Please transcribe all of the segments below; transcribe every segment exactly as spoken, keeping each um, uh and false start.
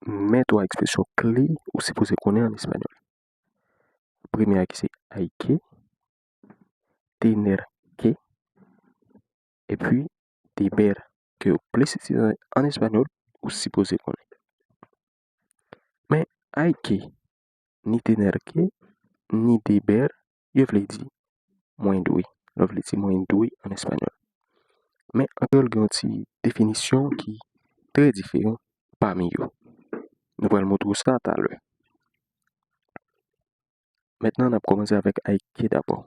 men twa ekspresyon kle ou sipoze konnen an espanyòl. Premye a ki se hay que, tener que, epi deber ke yo presize an espanyòl ou sipoze konnen. Men hay que, ni tener que, ni deber, yo vle di mwen dwe. Yo vle di mwen dwe an espanyòl. Men an kreyòl gen yon ti definisyon ki trè diferan pami yo. Nou pral montre w sa talè. Mentnan, n ap kòmanse avèk hay que dabò.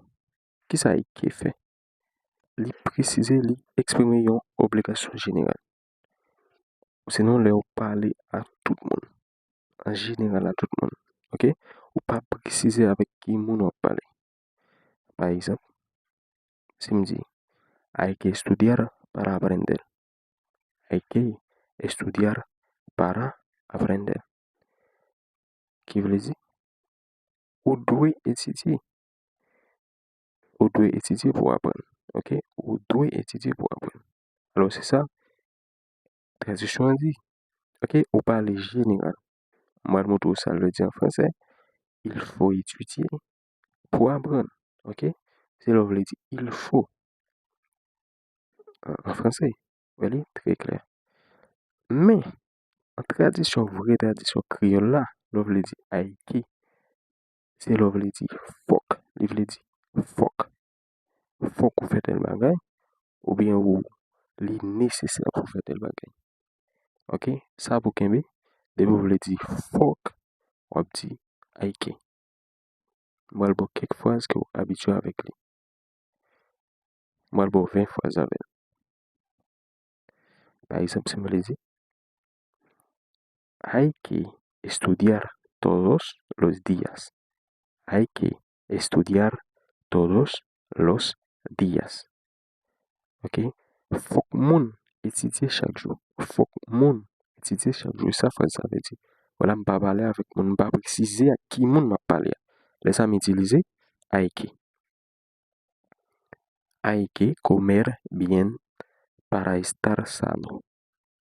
Kisa hay que fè? Li presize, li eksprime yon obligasyon jeneral. Sinon, lè w pale a tout moun, an jeneral a tout moun, oke? Ou pa presize avèk ki moun w ap pale. Pa egzanp, si m di, hay que estudiar para aprender. Hay que estudiar para aprender. Ki vle di, ou dwe etidye. Ou dwe etidye pou w aprann. Oke? Ou dwe etidye pou w aprann. Alò, se sa tradiksyon an di. Oke? Ou pale jeneral. M pral montre w sa l vle di an fransè. Il faut étudier pour apprendre. Oke? Se lè w vle di il faut. An, an fransè. Wè li? Trè klè. Men, an tradisyon, vrè tradisyon kreyòl la, lè w vle di hay que, se lè w vle di fòk. Li vle di fòk. Fòk ou fè tèl bagay, oubyen ou, li nesesè pou w fè tèl bagay. Oke? Sa pou kenbe, depi w vle di fòk, w ap di hay que. M pral ba w kèk fraz ke w abitye avèk li. M pral ba w ven fraz avè l. Pa egzanp, si m vle di, hay que estudiar todos los días. Hay que estudiar todos los días. Oke? Fòk moun etidye chak jou. Fòk moun etidye chak jou. E sa fraz sa vle di. Vwala, m pa pale avèk moun, m pa presize ak ki moun m ap pale a. Lè sa m itilize hay que. Hay que comer bien para estar sano.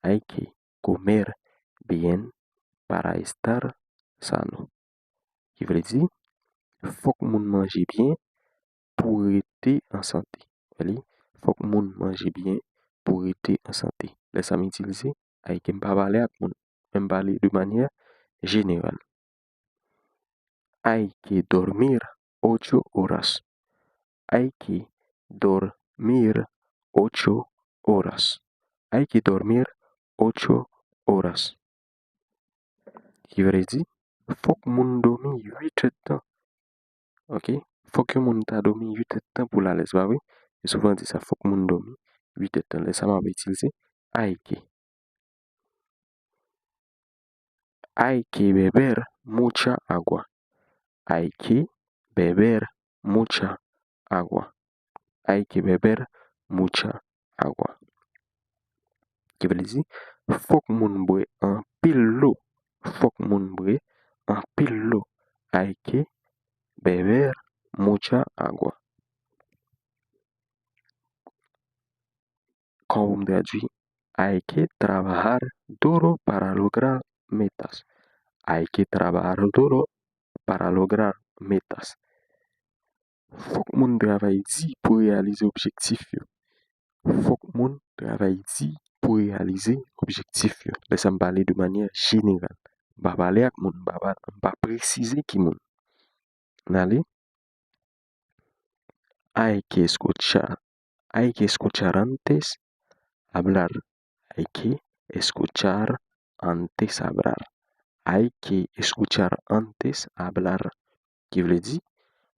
Hay que comer bien para estar sano. Ki vle di, fòk moun manje byen pou rete an sante. Wè li? Fòk moun manje byen pou rete an sante. Lè sa m itilize hay que, m pa pale ak moun, men m pale de manyè jeneral. Hay que dormir ocho horas. Hay que dormir ocho horas. Hay que dormir ocho horas. Ki vle di, fòk moun dòmi uit èdtan. Oke? Fòk yon moun ta dòmi uit èdtan pou l alèz, pa vre? Yo souvan di sa, fòk moun dòmi uit èdtan. Lè sa m ap itilize hay que. Hay que beber mucha agua. Hay que beber mucha agua. Hay que beber mucha agua. Ki vle di, fòk moun bwè anpil dlo. Fòk moun bwè anpil dlo. Hay que beber mucha agua. Kòman pou m tradui? Hay que trabajar duro para lograr metas. Hay que trabajar duro para lograr metas. Fòk moun travay di pou reyalize objektif yo. Fòk moun travay di pou reyalize objektif yo. Lè sa m pale de manyè jeneral. M pa pale ak moun, m pa, pa, m pa presize ki moun. N ale. Hay que escuchar, hay que escuchar antes hablar. Hay que escuchar antes hablar. Hay que escuchar antes hablar. Ki vle di,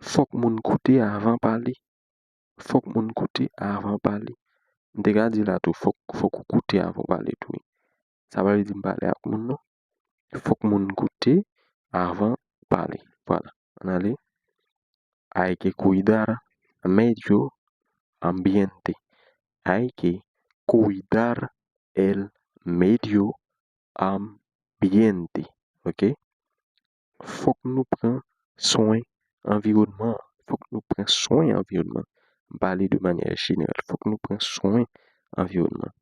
fòk moun koute avan pale. Fòk moun koute avan pale. M te ka di la tou, fòk, fòk ou koute avan w pale tou, wi. Sa pa vle di m pale ak moun, non. Fòk moun koute avan pale. Vwala. Ann ale. Hay que cuidar medio ambiente. Hay que cuidar el medio ambiente. Oke? Fòk nou pran swen anviwònman an. Fòk nou pran swen anviwònman an. M pale de manyè jeneral. Fòk nou pran swen anviwònman an.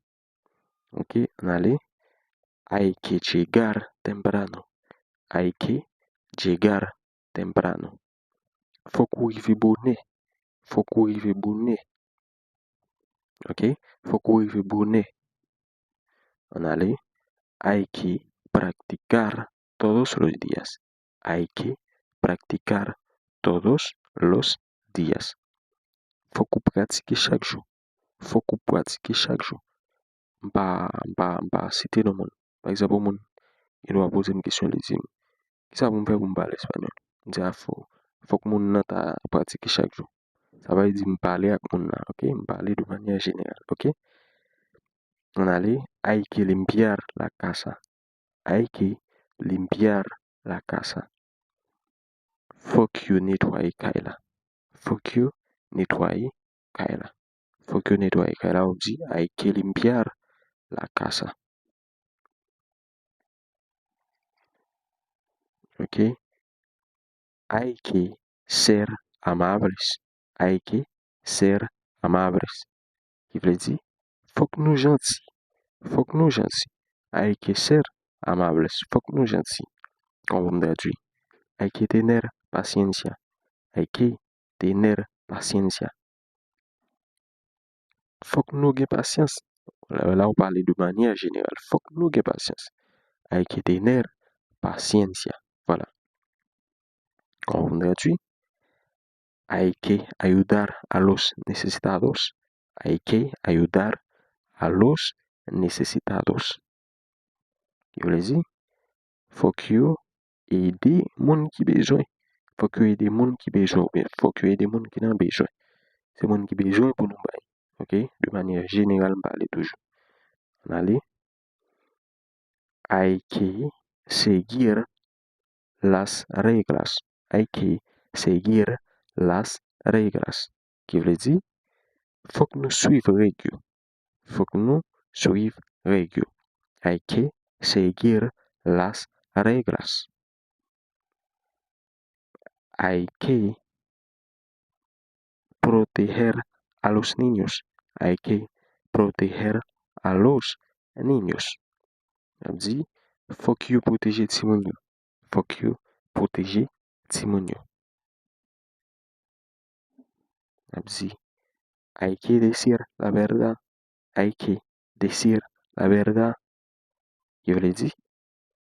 Oke, ann ale. Hay que llegar temprano. Hay que llegar temprano. Fòk ou rive bonè. Fòk ou rive bonè. Ok? Fòk ou rive bonè. Ann ale. Hay que practicar todos los días. Hay que practicar todos los días. Fòk ou pratike chak jou. Fòk ou pratike chak jou. M pa, m pa, m pa site non moun. Pa egzanp, yon moun gen dwa poze m kesyon, li di m, "Kisa pou m fè pou m pale espanyòl?" M di, "A, fò, fòk moun nan ta pratike chak jou." Sa vle di m pale ak moun nan, ok? M pale de manyè jeneral, ok? Ann ale, hay que limpiar la casa. Hay que limpiar la casa. Fòk yo netwaye kay la. Fòk yo netwaye kay la. Fòk yo netwaye kay la, ou di, hay que limpiar la casa. Ok? Hay que ser amables. Hay que ser amables. Ki vle di, fòk nou janti. Fòk nou janti. Hay que ser amables. Fòk nou janti. Kòman pou m tradui? Hay que tener paciencia. Hay que tener paciencia. Fòk nou gen pasyans. La, la ou pale de manyè jeneral. Fòk nou gen pasyans. Hay que tener paciencia. Vwala. Kòman pou m tradui? Hay que ayudar a los necesitados. Hay que ayudar a los necesitados. Ki vle di, fòk yo ede moun ki bezwen. Fòk yo ede moun ki bezwen, oubyen fòk yo ede moun ki nan bezwen. Se moun ki bezwen pou nou bay. Ok? De manyè jeneral, m pale toujou. Ann ale. Hay que seguir las reglas. Hay que seguir las reglas. Ki vle di, fòk nou swiv règ yo. Fòk nou swiv règ yo. Hay que seguir las reglas. Hay que proteger a los niños. Hay que proteger a los niños. N ap di, fòk yo pwoteje timoun yo. Fòk yo pwoteje timoun yo. N ap di, hay que decir la verdad. Hay que decir la verdad. Ki vle di,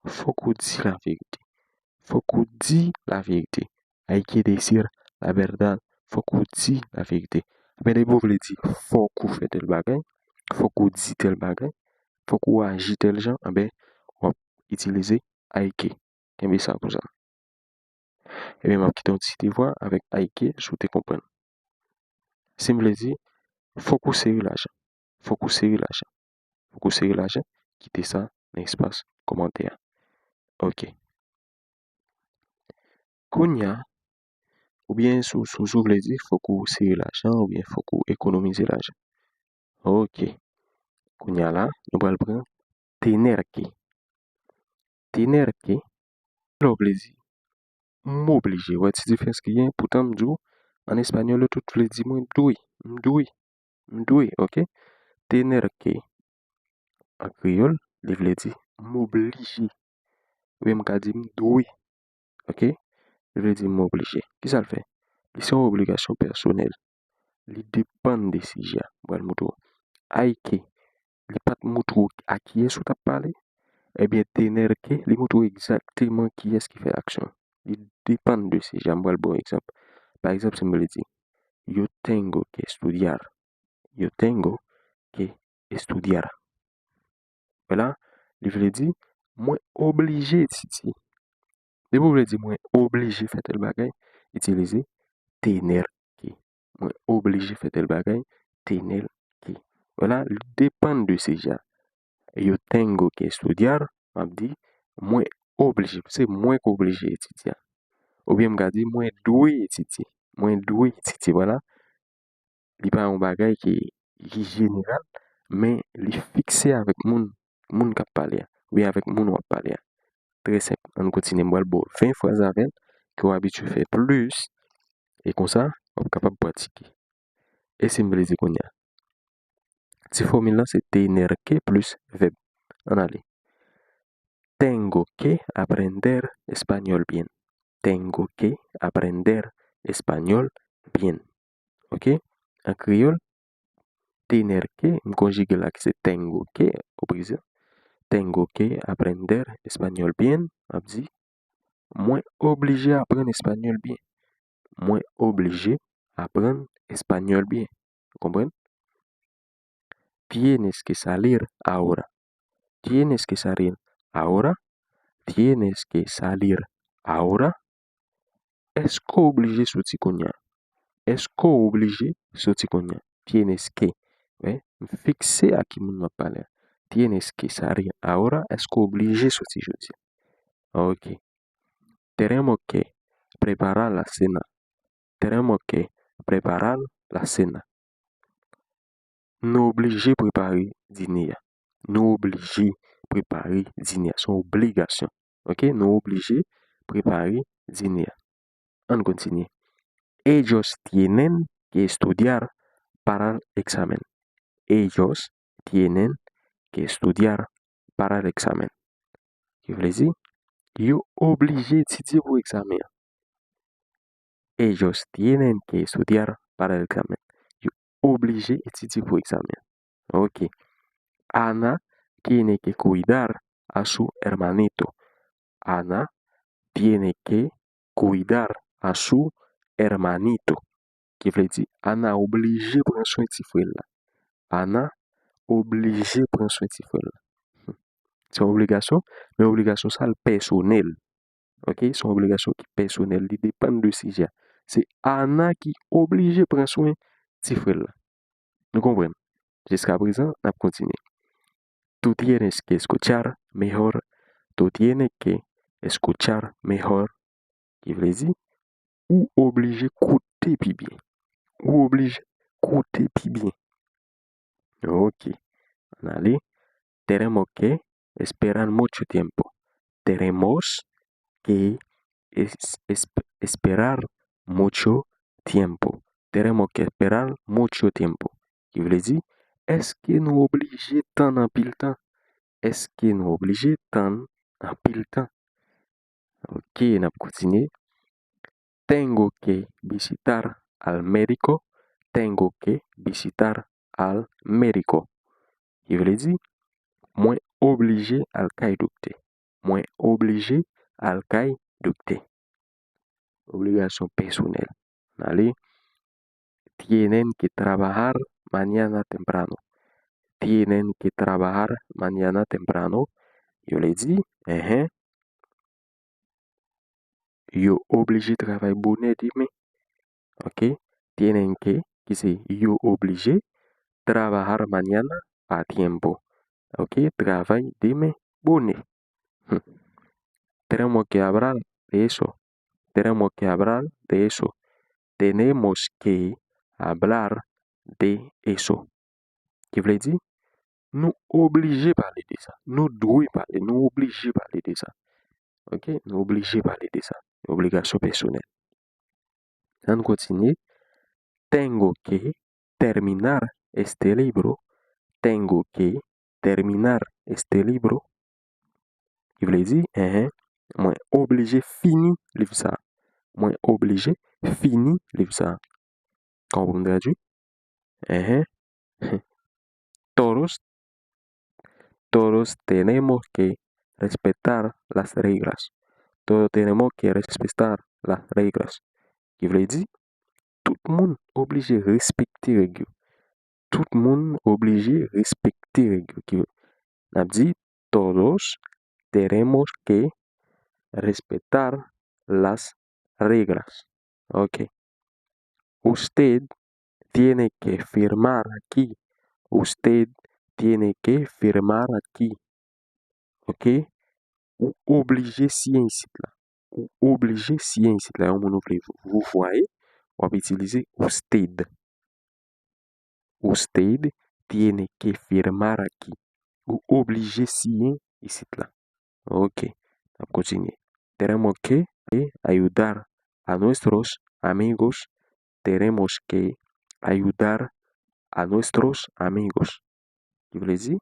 fòk ou di laverite. Fòk ou di laverite. Hay que decir la verdad. Fòk ou di laverite. Ebyen, depi w vle di, fòk ou fè tèl bagay, fòk ou di tèl bagay, fòk ou aji tèl jan, ebyen, w ap itilize hay que. Kenbe sa konsa. Ebyen, m ap kite yon ti devwa avèk hay que, si w te konprann. Si m vle di, fòk ou sere lajan. Fòk ou sere lajan. Fòk ou sere lajan. Kite sa nan espas kòmantè a. Ok. Kounye a, oubyen si w, si w, si w vle di, fòk ou sere lajan, oubyen fòk ou ekonomize lajan. Ok. Kounye a la, nou pral pran tener que. Tener que, lè w vle di, m oblije. Wè ti diferans ki gen, poutan m di w, an espanyòl, yo tout vle di mwen dwe, m dwe, m dwe, ok? Tener que, an kreyòl, li vle di m oblije. Oubyen m ka di m dwe, ok? Li vle di m oblije. Kisa l fè? Li se yon obligasyon pèsonèl. Li depann de sijè a. M pral montre w. Hay que, li pa t montre w a kiyès ou t ap pale. Ebyen, tener que, li montre w egzakteman kiyès ki fè aksyon. Li depann de sijè a. M pral ba w egzanp. Pa egzanp, si m vle di, yo tengo que estudiar. Yo tengo que estudiar. Vwala, li vle di, mwen oblije etidye. Depi w vle di mwen oblije fè tèl bagay, itilize tener que. Mwen oblije fè tèl bagay, tener que. Vwala, li depann de sijè a. Yo tengo que estudiar, m ap di, mwen oblije, se mwen k oblije etidye a. Oubyen m ka di, mwen dwe etidye. Mwen dwe etidye, vwala. Li pa yon bagay ki, ki jeneral, men li fikse avèk moun, moun k ap pale a, oubyen avèk moun w ap pale a. Trè senp. Ann kontinye, m pral ba w ven fraz avè l, ke w abitye fè plis, e konsa, w ap kapab pratike. E si m vle di kounye a? Ti fòmil lan se tener que plis vèb. Ann ale. Tengo que aprender español bien. Tengo que aprender español bien. Ok? An kreyòl, tener que, m konjige l ak se tengo que, o prezan. Tengo que aprender español bien, m ap di, mwen oblije aprann espanyòl byen. Mwen oblije aprann espanyòl byen. Ou konprann? Tienes que salir ahora. Tienes que salir ahora. Tienes que salir ahora. Èske w oblije soti kounye a? Èske w oblije soti kounye a? Tienes que. Wè, m fikse a ki moun m ap pale a. Tienes que salir ahora. Èske w oblije soti jodi a? Ok. Tenemos que preparar la cena. Tenemos que preparar la cena. Nou oblije prepare dine a. Nou oblije prepare dine a. Se yon obligasyon. Ok? Nou oblije prepare dine a. Ann kontinye. Ellos tienen que estudiar para el examen. Ellos tienen que estudiar para el examen. Ki vle di, yo oblije etidye pou egzamen an. Ellos tienen que estudiar para el examen. Yo oblije etidye pou egzamen an. Ok. Ana tiene que cuidar a su hermanito. Ana tiene que cuidar a su hermanito. Ki vle di, Ana oblije pran swen ti frè l la. Ana oblije pran swen ti frè l la. Se yon obligasyon, men obligasyon sa l pèsonèl. Ok? Se yon obligasyon ki pèsonèl, li depann de sijè a. Se Ana ki oblije pran swen ti frè l la. Nou konprann? Jiskaprezan, n ap kontinye. Tú tienes que escuchar mejor. Tú tienes que escuchar mejor. Ki vle di, ou oblije koute pi byen. Ou oblije koute pi byen. Ok. Ann ale. Tenemos que esperar mucho tiempo. Tenemos que es- esp- esperar mucho tiempo. Tenemos que esperar mucho tiempo. Ki vle di, èske nou oblije tann anpil tan? Èske nou oblije tann anpil tan? Ok, n ap kontinye. Tengo que visitar al médico. Tengo que visitar al médico. Ki vle di, mwen oblije al kay doktè. Mwen oblije al kay doktè. Obligasyon pèsonèl. Ann ale. Tienen que trabajar mañana temprano. Tienen que trabajar mañana temprano. Yo vle di, enhen. Yo oblije travay bonè demen. Ok? Tienen que, ki se yo oblije, trabajar mañana a tiempo. Ok? Travay demen bonè. Hmm. Tenemos que hablar de eso. Tenemos que hablar de eso. Tenemos que hablar de eso. Ki vle di, nou oblije pale de sa. Nou dwe pale, nou oblije pale de sa. Ok? Nou oblije pale de sa. Obligasyon pèsonèl. Ann kontinye. Tengo que terminar este libro. Tengo que terminar este libro. Ki vle di, enhen, mwen oblije fini liv sa. Mwen oblije fini liv sa. Kòman pou m tradui? Enhen. Todos, todos tenemos que respetar las reglas. Todos tenemos que respetar las reglas. Ki vle di, tout moun oblije respekte règ yo. Tout moun oblije respekte règ yo. Ki, n ap di, todos tenemos que respetar las reglas. Ok. Usted tiene que firmar aquí. Usted tiene que firmar aquí. Ok? Ou oblije siyen isit la. Ou oblije siyen isit la. Yon moun ou vle vouvoye, w ap itilize usted. Usted tiene que firmar aquí. Ou oblije siyen isit la. Ok. N ap kontinye. Tenemos que ayudar a nuestros amigos. Tenemos que ayudar a nuestros amigos. Ki vle di,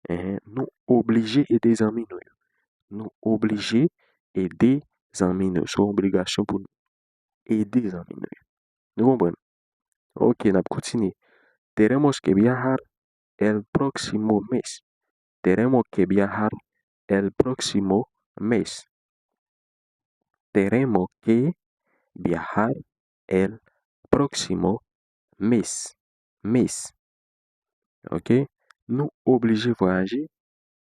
enhen, nou oblije ede zanmi nou yo. Nou oblije ede zanmi nou. Se yon obligasyon pou nou ede zanmi nou yo. Nou konprann? Ok, n ap kontinye. Tenemos que viajar el próximo mes. Tenemos que viajar el próximo mes. Tenemos que viajar el próximo mes. Mes. Ok? Nou oblije vwayaje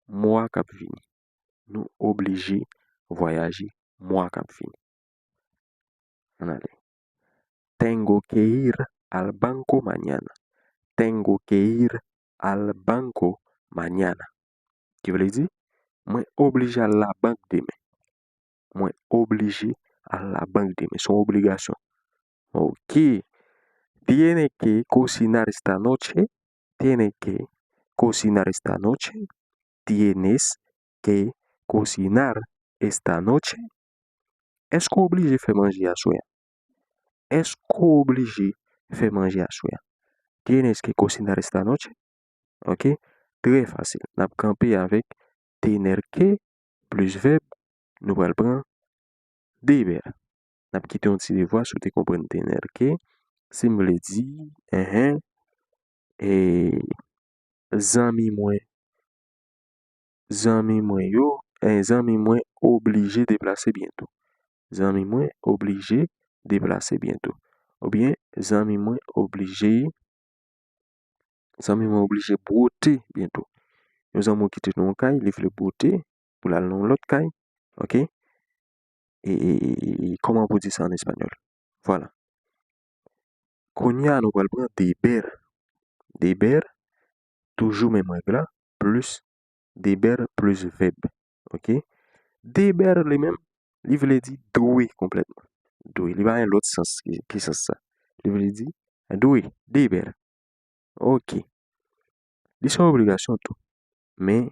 mwa k ap vini. Nou oblije vwayaje mwa k ap vini. Ann ale. Tengo que ir al banco mañana. Tengo que ir al banco mañana. Ki vle di, mwen oblije al labank demen. Mwen oblije al labank demen. Se yon obligasyon. Ok. Tiene que cocinar esta noche. Tiene que cocinar esta noche. Tienes que cocinar esta noche. Èske w oblije fè manje aswè a? Èske w oblije fè manje aswè a? Tienes que cocinar esta noche. Ok? Trè fasil. N ap kanpe avèk tener que plis vèb. Nou pral pran deber. N ap kite yon ti devwa si w te konprann tener que. Si m vle di, enhen, e, zanmi mwen, zanmi mwen yo, e, zanmi mwen oblije deplase byento. Zanmi mwen oblije deplase byento. Oubyen, zanmi mwen oblije, zanmi mwen oblije bwote byento. Yon zanmi w kite nan yon kay, li vle bwote pou l al nan yon lòt kay. Ok? E, e, e, e, e, kòman pou di sa an espanyòl? Vwala. Kounye a, nou pral pran deber. Deber, toujou menm règ la, plis deber plis vèb. Ok? Deber li menm, li vle di dwe konplètman. Dwe. Li pa gen lòt sans ki, ki sans sa. Li vle di dwe, deber. Ok. Li se yon obligasyon tou. Men,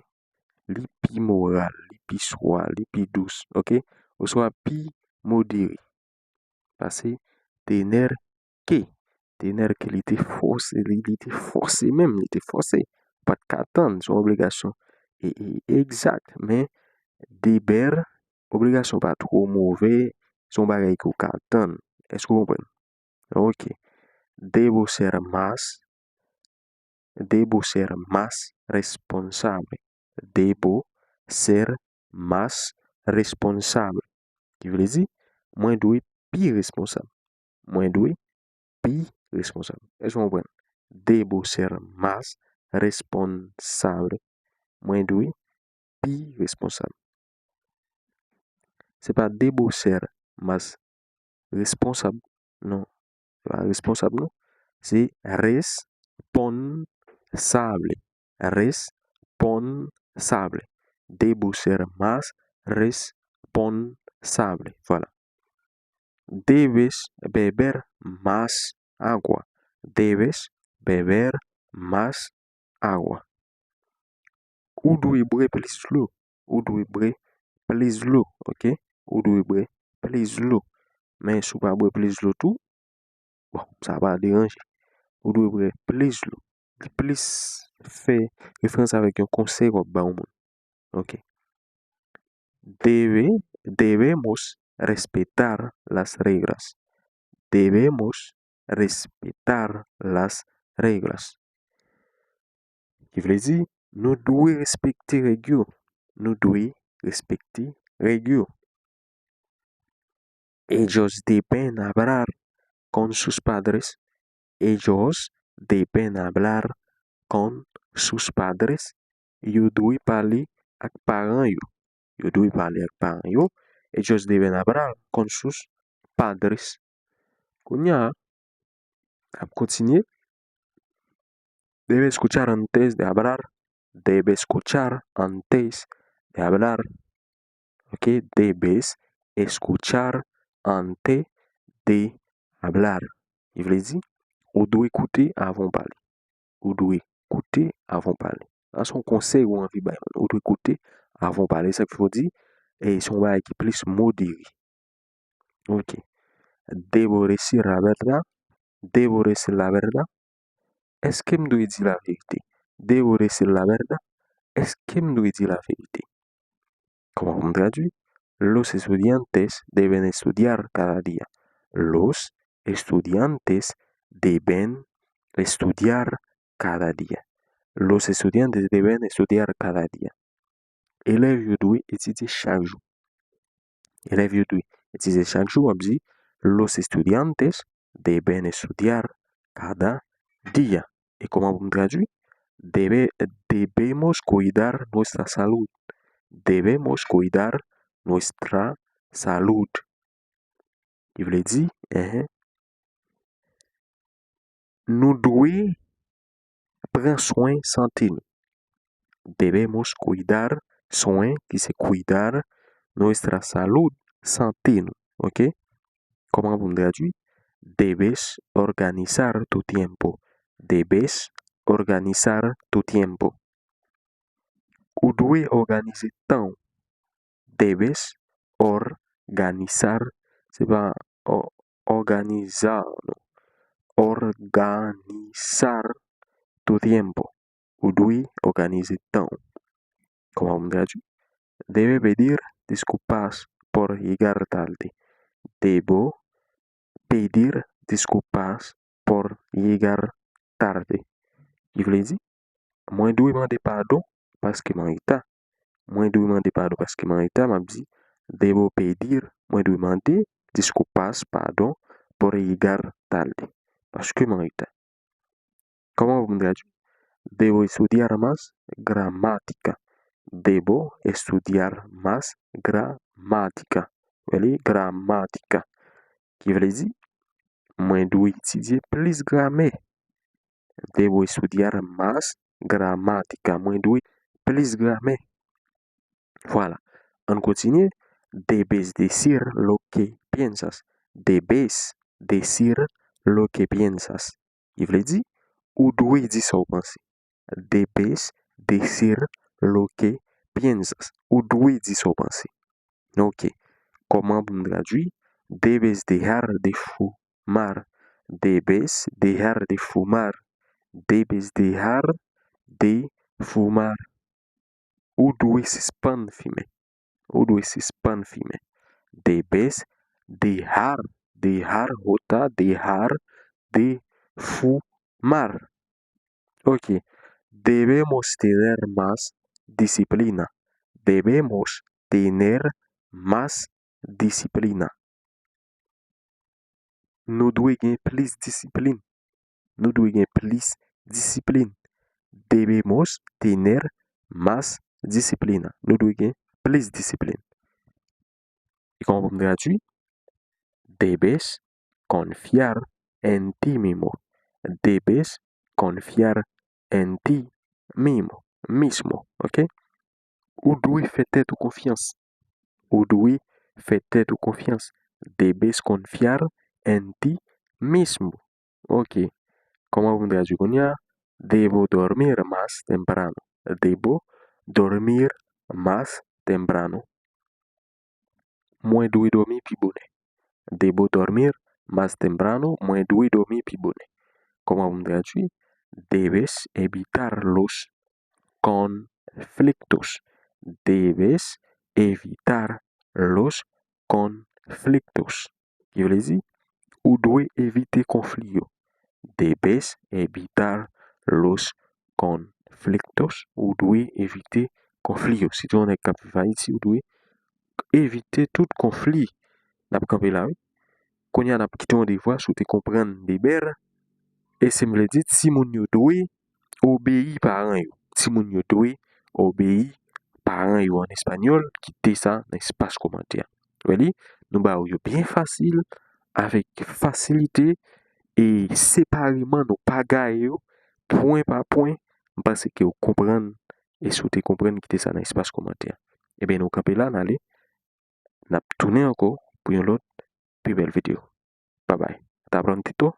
li pi moral, li pi swa, li pi dous, ok? Oswa pi modere. Pase tener que. Tener que li te fòse, li, li te fòse menm, li te fòse. Pa t ka tann, se yon obligasyon. E, e, egzak, men deber, obligasyon pa twò move, se yon bagay ke w ka tann. Èske w konprann? Ok. Debo ser más, debo ser más responsable. Debo ser más responsable. Ki vle di, mwen dwe pi responsab. Mwen dwe pi responsab. Èske w konprann? Debo ser más responsable. Mwen dwe pi responsab. Se pa debo ser más responsable, non. Se pa responsab, non. Se responsable. Responsable. Debo ser más responsable. Vwala. Debes beber más agua. Debes beber más agua. Ou dwe bwè plis dlo. Ou dwe bwè plis dlo, ok? Ou dwe bwè plis dlo. Men si w pa bwè plis dlo tou, bon, sa pa deranje. Ou dwe bwè plis dlo. Li plis fè referans avèk yon konsèy w ap ba yon moun. Ok. Debe, debemos respetar las reglas. Debemos respetar las reglas. Ki vle di, nou dwe respekte règ yo. Nou dwe respekte règ yo. Ellos deben hablar con sus padres. Ellos deben hablar con sus padres. Yo dwe pale ak paran yo. Yo dwe pale ak paran yo. Ellos deben hablar con sus padres. Kounye a, n ap kontinye. Debe escuchar antes de hablar. Debe escuchar antes de hablar. Ok, debes escuchar antes de hablar. Li vle di, ou dwe koute avan w pale. Ou dwe koute avan w pale. Sa se yon konsèy ou anvi bay moun. Ou dwe koute avan w pale. Sa k fè w di, e, se yon bagay ki plis modere. Ok. Debo decir la verdad. Debo decir la verdad. Èske m dwe di laverite? Debo decir la verdad. Èske m dwe di laverite? Kòman pou m tradui? Los estudiantes deben estudiar cada día. Los estudiantes deben estudiar cada día. Los estudiantes deben estudiar cada día. Elèv yo dwe etidye chak jou. Elèv yo dwe etidye chak jou, w ap di, los estudiantes deben estudiar cada día. E kòman pou m tradui? Debe, debemos cuidar nuestra salud. Debemos cuidar nuestra salud. Ki vle di, enhen, nou dwe pran swen sante nou. Debemos cuidar, swen, ki se cuidar, nuestra salud, sante nou. Oke? Kòman pou m tradui? Debes organizar tu tiempo. Debes organizar tu tiempo. Ou dwe òganize tan w. Debes organizar, se pa ò-, organizar, non. Organizar tu tiempo. Ou dwe òganize tan w. Kòman pou m tradui? Debe pedir disculpas por llegar tarde. Debo pedir disculpas por llegar tarde. Ki vle di, mwen dwe mande padon paske m anreta. Mwen dwe mande padon paske m anreta, m ap di, debo pedir, mwen dwe mande disculpas, padon, por llegar tarde, paske m anreta. Kòman pou m tradui? Debo estudiar más gramática. Debo estudiar más gramática. Wè li, gramática. Ki vle di, mwen dwe etidye plis gramè. Debo estudiar más gramática. Mwen dwe plis gramè. Vwala. Ann kontinye. Debes decir lo que piensas. Debes decir lo que piensas. Ki vle di, ou dwe di sa w panse. Debes decir lo que piensas. Ou dwe di sa w panse. Oke. Kòman pou m tradui? Debes dejar de fumar. Debes dejar de fumar. Debes dejar de fumar. Ou dwe sispann fimen. Ou dwe sispann fimen. Debes dejar, dejar, J, dejar de fumar. Oke. Debemos tener más disciplina. Debemos tener más disciplina. Nou dwe gen plis disiplin. Nou dwe gen plis disiplin. Debemos tener más disciplina. Nou dwe gen plis disiplin. E kòman pou m tradui? Debes confiar en ti mismo. Debes confiar en ti mismo. Mismo, oke? Ou dwe fè tèt ou konfyans. Ou dwe fè tèt ou konfyans. Debes confiar en ti mismo. Oke. Kòman pou m tradui kounye a? Debo dormir más temprano. Debo dormir más temprano. Mwen dwe dòmi pi bonè. Debo dormir más temprano. Mwen dwe dòmi pi bonè. Kòman pou m tradui? Debes evitar los conflictos. Debes evitar los conflictos. Ki vle di, ou dwe evite konfli yo. Debes evitar los conflictos. Ou dwe evite konfli yo. Si te yon nèg k ap viv Ayiti, ou dwe evite tout konfli. N ap kanpe la, wi. Kounye a, n ap kite yon devwa, si w te konprann Deber. E se m vle di, timoun yo dwe obeyi paran yo. Timoun yo dwe obeyi paran yo an espanyòl. Kite sa nan espas kòmantè a. Wè li, nou ba ou yo byen fasil, avèk fasilite, e separeman, nou pa gaye yo, pwen pa pwen. M panse ke w konprann, e si w te konprann, kite sa nan espas kòmantè a. Ebyen, nou kanpe la, n ale. N ap tounen ankò pou yon lòt pi bèl videyo. Babay. Hasta prontito.